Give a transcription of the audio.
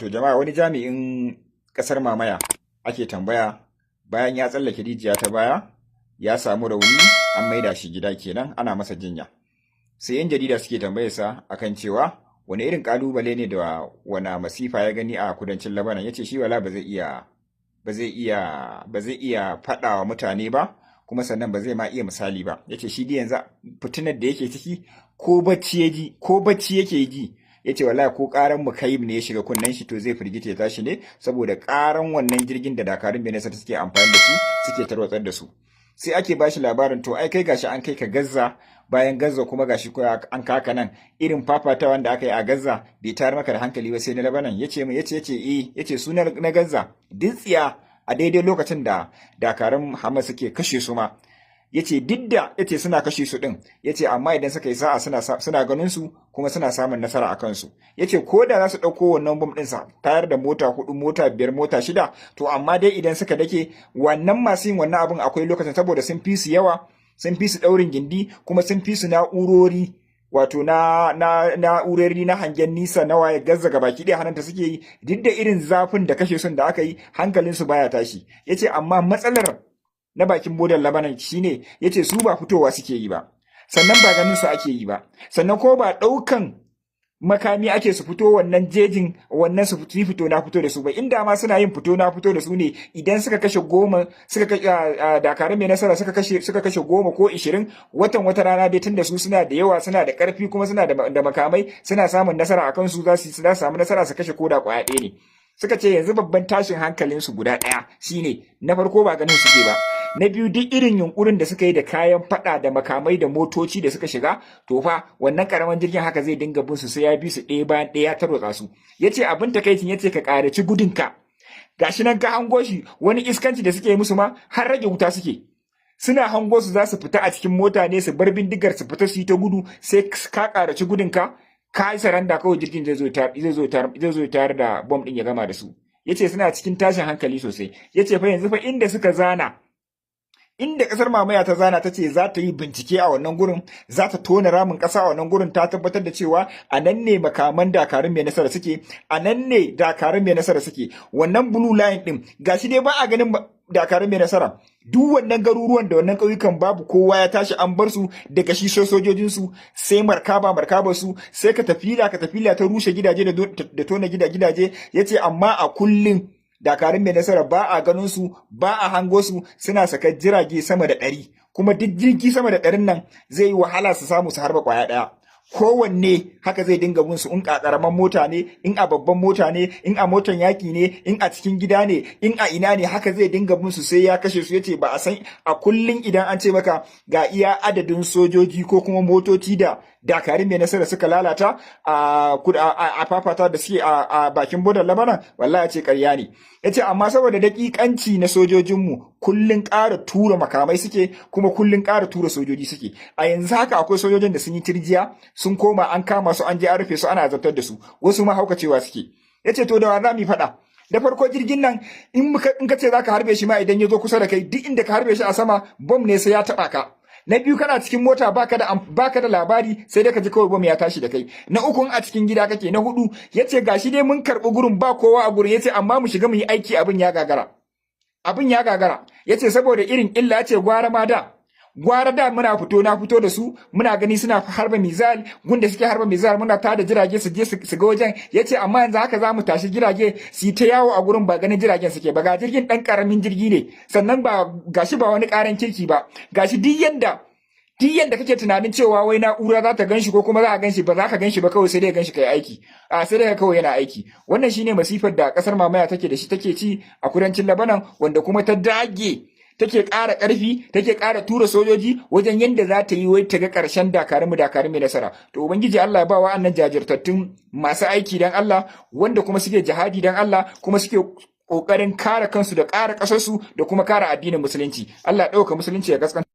Wato jama'a, wani jami'in ƙasar mamaya ake tambaya bayan ya tsallake rijiya ta baya, ya samu rauni, an maida shi gida kenan, ana masa jinya. Sai 'yan jarida suke tambayarsa akan cewa wani irin kalubale ne da wani masifa ya gani a kudancin Lebanon. Yace shi wala ba zai iya faɗa wa mutane ba, kuma sannan ba zai ma iya misali ba. Yace shi dai yanzu fitinar da yake ciki, ko bacci ya ji, ko bacci yake ji, yace wallahi ko karan mukayim ne ya shiga kunnen shi, to zai firgita ya tashi ne saboda karan wannan jirgin da dakarun Benin suke amfani da su suke tarwatsar da su. Sai ake bashi labarin, to ai kai gashi an kai ka Gaza, bayan Gaza kuma gashi an kaka nan, irin fafatawan da aka yi a Gaza bai tayar maka da hankali ba sai na Lebanon? Yace yace yace eh, yace su na Gaza tsiya a daidai lokacin da dakarun Hamas suke kashe su ma, yace duk da yace suna kashe su din, yace amma idan suka yi sa'a suna ganin su kuma suna samun nasara a kansu. Yace ko da za su ɗauko wannan bom ɗin sa tayar da mota hudu, mota biyar, mota shida, to amma dai idan suka dake wannan masu yin wannan abin, akwai lokacin saboda sun fi su yawa, sun fi su ɗaurin gindi, kuma sun fi su na'urori, wato na na'urori na hangen nisa na waye. Gaza ga baki ɗaya hannunta suke yi, duk da irin zafin da kashe sun da aka yi, hankalinsu baya tashi. Yace amma matsalar na bakin bodar Lebanon shine, yace su ba fitowa suke yi ba, sannan ba ganin su ake yi ba, sannan ko ba ɗaukan makami ake su fito wannan jejin wannan su fito na fito da su ba. Inda ma suna yin fito na fito da su ne, idan suka kashe 10, suka kashe dakarun mai nasara, suka kashe 10 ko 20, watan wata rana dai, tunda su suna da yawa, suna da karfi, kuma suna da makamai, suna samun nasara akan su, za su samu nasara su kashe koda kwaya ɗaya ne. Suka ce yanzu babban tashin hankalin su guda ɗaya shine, na farko ba ganin suke ba, na biyu duk irin yunkurin da suka yi da kayan fada da makamai da motoci da suka shiga, to fa wannan karaman jirgin haka zai dinga bin su, sai ya bi su ɗaya bayan ɗaya ya tarwatsa su. Yace abin takaicin, yace ka ƙaraci gudunka, gashi nan ka hango shi. Wani iskanci da suke yi musu ma, har rage wuta suke. Suna hango su, za su fita a cikin mota ne su bar bindigar, su fita su yi ta gudu. Sai ka ƙaraci gudunka, ka yi saranda, kawai jirgin zai zo tayar da bom din ya gama da su. Yace suna cikin tashin hankali sosai. Yace fa yanzu fa inda suka zana, inda kasar mamaya ta zana, ta ce za ta yi bincike a wannan gurin, za ta tona ramin kasa a wannan gurin, ta tabbatar da cewa a nan ne makaman dakarun mai nasara suke, a nan ne dakarun mai nasara suke. Wannan blue line din, gashi dai ba a ganin dakarun mai nasara. Duk wannan garuruwan da wannan ƙauyukan babu kowa, ya tashi an bar su daga shi sojojin su sai markaba markaba su, sai ka tafila ta rushe gidaje da tona gidaje. Yace amma a kullum dakarun mai nasara ba a ganin su, ba a hango su. Suna saka jirage sama da 100, kuma duk jirgi sama da 100n nan zai yi wahala su samu su harba kwaya ɗaya. Kowanne haka zai dinga bin su, in a karaman mota ne, in a babban mota ne, in a motan yaki ne, in a cikin gida ne, in a ina ne, haka zai dinga bin su sai ya kashe su. Yace ba a san a kullun idan an ce maka ga iya adadin sojoji ko kuma motoci da dakarun mai nasara suka lalata a fafata da suke a bakin bodar Labanan, wallahi ce ƙarya ne. Yace amma saboda daƙiƙanci na sojojinmu, kullun ƙara tura makamai suke, kuma kullun ƙara tura sojoji suke. A yanzu haka akwai sojojin da sun yi tirjiya sun koma, an kama su, an je an rufe su, ana azabtar da su, wasu ma haukacewa suke. Yace to da wa za mu yi faɗa? Da farko jirgin nan, in ka ce zaka harbe shi ma, idan ya zo kusa da kai, duk inda ka harbe shi a sama, bom ne sai ya taɓa ka. Na biyu, kana cikin mota, baka da labari, sai dai ka ji kawai bom ya tashi da kai. Na uku, a cikin gida kake. Na hudu, yace gashi dai mun karbi gurin, ba kowa a gurin, yace amma mu shiga mu yi aiki, abin ya gagara, abin ya gagara. Yace saboda irin illa, yace gwara ma da gwara da muna fito na fito da su, muna gani suna harba missile, gunda suke harba missile muna tada jirage su je su ga wajen. Yace amma yanzu haka za mu tashi jirage su yi ta yawo a gurin, ba ganin jiragen suke ba. Ga jirgin dan karamin jirgi ne, sannan ba gashi ba wani karan kirki ba. Gashi duk yanda kake tunanin cewa wai na'ura za ta ganshi ko kuma za a ganshi, ba za ka ganshi ba, kawai sai dai ganshi kai aiki, a sai dai kawai yana aiki. Wannan shine masifar da kasar mamaya take da shi, take ci a kudancin Lebanon, wanda kuma ta dage take ƙara ƙarfi, take ƙara tura sojoji wajen yadda za ta yi wai ta ga ƙarshen dakarun mu, dakarun mai nasara. To Ubangiji Allah ya ba wa'annan jajirtattun masu aiki dan Allah, wanda kuma suke jihadi dan Allah, kuma suke ƙoƙarin kare kansu da ƙara ƙasarsu da kuma kare addinin Musulunci. Allah ya ɗauka Musulunci ya gaskanta.